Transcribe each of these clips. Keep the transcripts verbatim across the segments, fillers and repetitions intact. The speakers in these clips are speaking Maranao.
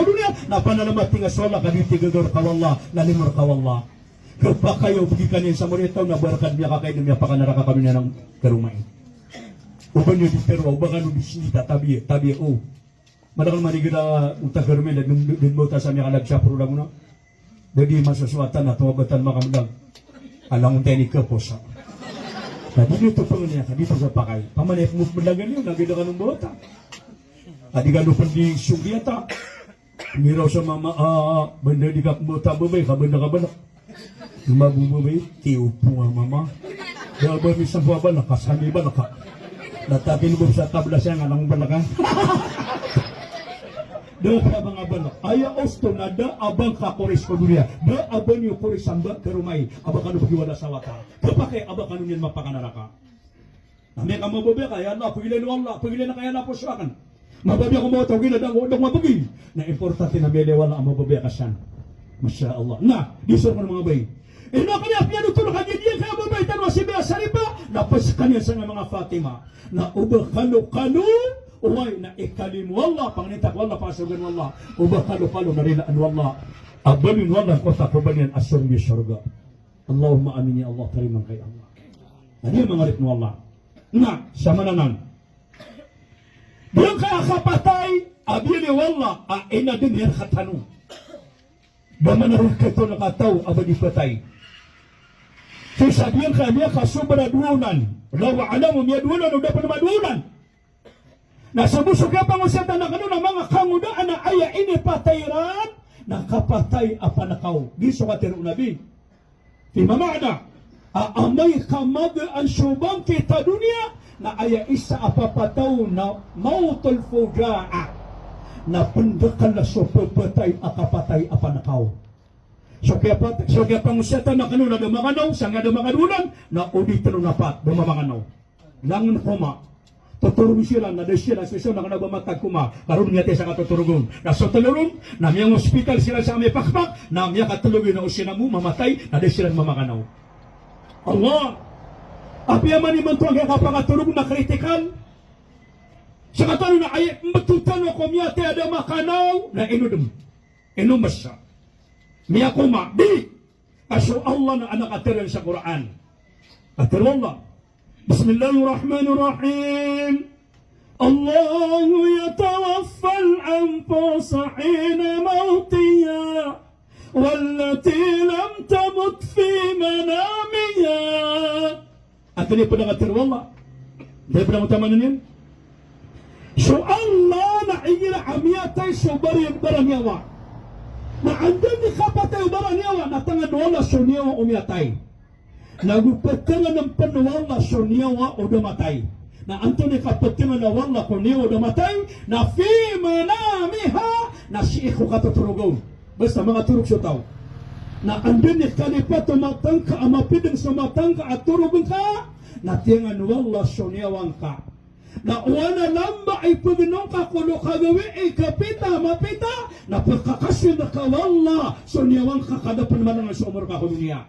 ko doniya, na panalamat tingka so Allah, ka di tig a gawar ka o Allah, na limo rka o Allah. Kapakay o bgi kaniyan sa moriyataw, na ba rka di miyakakaid, na miyapakanaraka kami niyan a karoma i. O ba niyo di tharoa, o ba kano di sindita, tabiya, tabiya, o. Madakl man i gda o tagarmi, da dn, dn bawta sa miyakalag sa program na. Da di masosowatan a tawabatan makamdag. A langon tani kaposa. Na di niyo to pangniya, ka di to kapakay. Pamanay mo mlagan iyo, na gda kano mbawata. A di kano pn di sogiyata. Ngiraw sa mama a banda di ka kmbota babay ka banda ka balak. Mabubabay, tiyopo a mama. Da a ba misan ko a balak ka sami balak ka. Na takin bo sa tabla siya nga nang balak ka. Da a ba nga balak. Aya osto na da a ba nga ka koris ko doniya. Da a ba niyo koris a mba karomai. A ba kano pgiwala sa wata. Kapakay a ba kano niyan mapakanaraka. Na miyaka mababaya ka, ya Allah, pagilain o Allah, pagilain ka ya Allah, poso aken. Mababaya ka mawata o gina, da ko, da ko mabagi. Na importante na miyailay o Allah a mababaya ka san. Masha Allah. Na, di sor ko na manga babay. Ino kami a piyanothol ka giya ka babay tano a si Bia Saripa, na paskaniyan sa manga Fatima. Na o ba kalokalo, oway, na ikalimo o Allah, pangninta ko Allah, pasorgan o Allah. O ba kalokalo na rilaan o Allah. A baloyin o Allah, kota ko baloyin a sorga, sorga. Allahumma amin ya Allah, tarimaan ka ya Allah. Na di a manga oripn o Allah. Na, samanan. Giyangkaya kapatay a biyaloy o Allah a inadn iyan rktano. Da man a rktano a taw a ba di patay. Sii sa giyangkaya miyakasobra a dowa olan. Allahu a'lam o miyadowa olan o da pn madowa olan. Na so bo so kiyapangosiyatan akn on a manga kangodaan a aya inipatay iran na kapatay a panakaw. Giya so katharo o Nabi. Fima ma'na, a amay ka magaan so bangkit a doniya, na aya isa a papataw na mawtul fujaa. Na pndakl a so ppatay a kapatay a panakaw. So kiyapat-, so kiyapangosiyatan akn on a da makanaw, sangkaya da makadowa olan, na o di tano na pat, da mamakanaw. Langon koma. Totorog siran, na da siran, so isa on a kna ba matag koma. Ka ron miyatay sa katotorog on. Na so tlo ron, na miyangospital siran sa amay pakpak, na miyakatlo giya na o siran bo mamatay, na da siran mamakanaw. Allah. Apiya man imanto a giyangkaya kapakatorog na kritikal. Sa katano na aya mbtowan o ko miyatay a da makanaw, na ino dn. Ino masa. Miyakoma, di. Ka so Allah na adn a katharo iyan sa Qur'an. Katharo o Allah. Bismillahir Rahmanir Rahim. Allahu yatawaffal anfusa hina mawtiha wallati lam tamut fi manamiha. Antonaa i pd a katharo o Allah? Antonaa i pd a otaman iyan? So Allah na igira a miyatay so bara-, baraniyawa. Na anda i kapatay o baraniyawa, na tangan o Allah so niyawa o miyatay. Na go ptangan pn o Allah so niyawa o da matay. Na antonaa i kaptangan o Allah ko niyawa o da matay, na fi manamiha, na sii ko katotorog on. Basta manga torog so taw. Na anda i kalipat o mata ngka a mapidng so mata ngka a torog ngka, na tiyangan o Allah so niyawa ngka. Na o anan a lamba i pagnaw ngka ko lokagawii i kapita a mapita, na pkakasoy rka o Allah so niyawa ngka ka da pn manangan so omor ka ko doniya.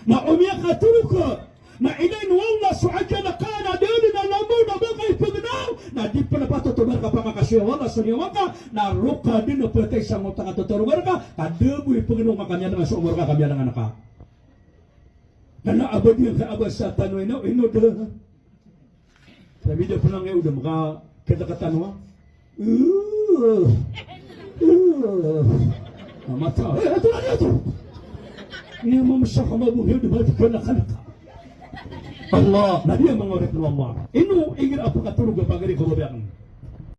Na o miyakatorog ka, na ilayin o Allah so ajal ka na da dn a lamba on a ba ka ipagnaw, na di pn patotobar ka pakakasoya o Allah so niyawa ngka, na roo ka dn a phatay sangkoto a katotorog rka, ka da bo ipagnaw ngka ka miyanangan so omor ka ka miyanangan ka. Kna a ba di ngka a ba sa tano ino, ino da. Sabi da pn a ngka o da maka kata-kata no. Uh, uh. Mata. Eh, ato na, ato. Ini mamsa ka mabugyo di ba di ka nakalaka. Allah, na di a manga oripn o Allah. Ino igira a pkatorog a pagari ko ba biya akn.